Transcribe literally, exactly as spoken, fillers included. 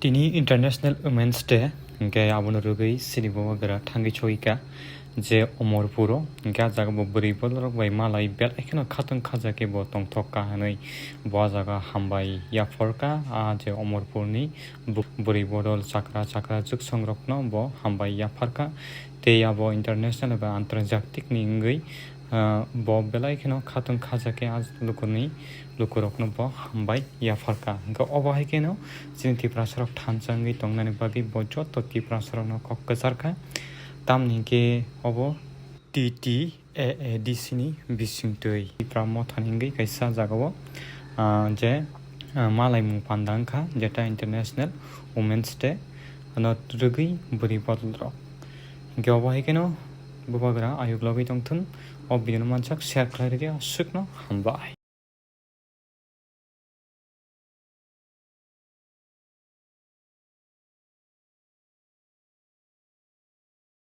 Tini International Women's Day, hingke abono rwgwi chini bubagra thangwi sogika je Omorpuro, hingke ah jaga bo bwrwi bodolrok bai malai belai kheno khatong khajak khe bo tongthok ka hwnwi bo ah jaga hambai yapharkha. Ah je Omorpurni bu-, bwrwi bodol chakra chakra chwksongrokno bo hambai yapharkha. Tei abo international eba antarjatikni wngwi, ah, bo belai kheno khatong khajak khe ah lukurni lukurokno bo hambai yapharkha. Hingke obo hai kheno chini Tiprasarok thansa wngwi tongnani bagwi bo joto Tiprasarokno kok kwcharkha. Tamni hingke obo T T A A D C ni bisingtwi Tipra Motha ni wngwi kaisa jagao, ah, je, ah, malaimung panda wngkha, jeta International Women's Day, ano rwgwi bwrwi bodolrok. Hingke obo hai kheno bubagra ayuk logwi tongthun, o video no mansak share khlai rwdi, aswkno hambai.